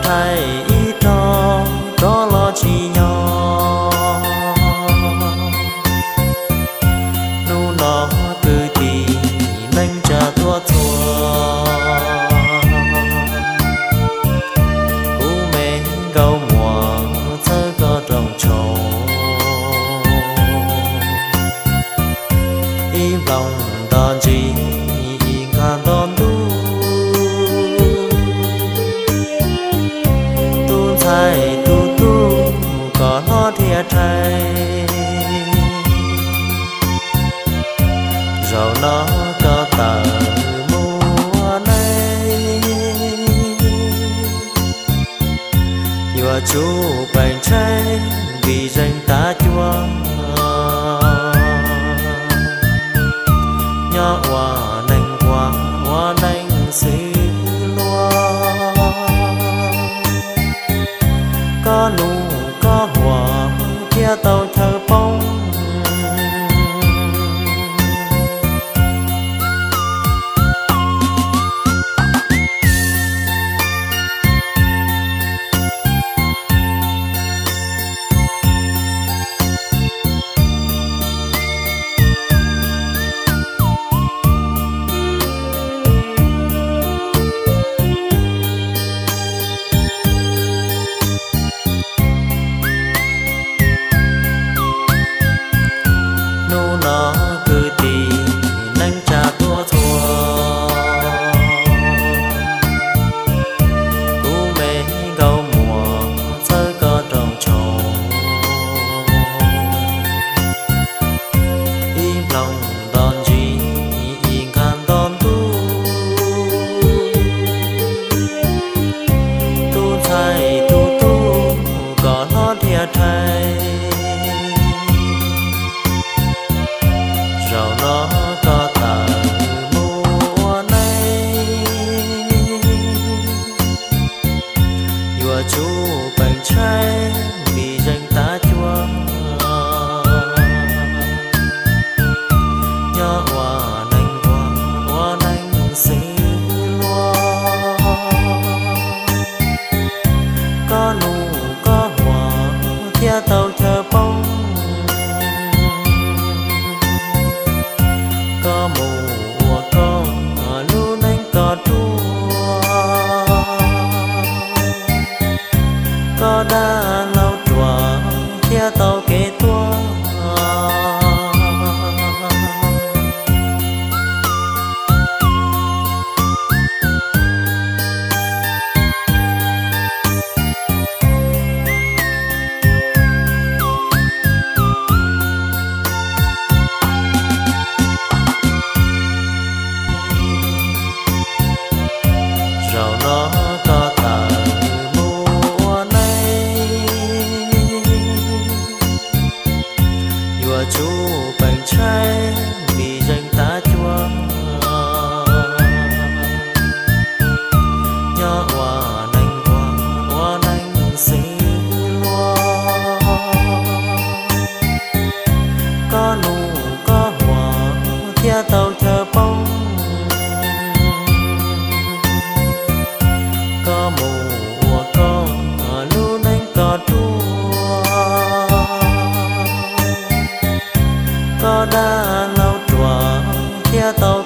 Thaij ib rog rov los tsis yog. Hnub no kwv tij neej tsa tuaj txhua, kuv me nkauj muam txhawb koj rooj tshauv. Ib nplooj nto ntsis ib nkag nto ntuj, tus ntxhais tus tub kom hlob dhia rhais. Zaum no koj tawm mus ua neej, yuav tsum peem tsheej vim zeeg tav cuab. Nyob ua neeg nquag ua neeg xwb luag, koj nus koj huam thiaj tau chaw poob. Hnub no kwv tij neej tsa tuaj txhua, kuv me nkauj muam txhawb koj rooj tshauv. Ib nplooj nto ntsis ib nkag nto ntuj, tus ntxhais tus tub kom hlob dhia rhais. Zaum no koj tawm mus ua neej, yuav tsum peem tsheej vim zeeg tav cuab. Nyob ua neeg nquag ua neeg xwb luag, koj nus koj huam thiaj tau chaw poob. Koj mus ua koj lub neej koj ruaj, koj dab laug ruam thiaj tau kev tuag. Zaum no koj tawm mus ua neej, yuav tsum peem tsheej vim zeeg tav cuab. Nyob ua neeg nquag ua neeg xwb luag, koj nus koj huam thiaj tau chaw poob. Koj mus ua koj lub neej koj ruaj, koj dab laug ruam thiaj tau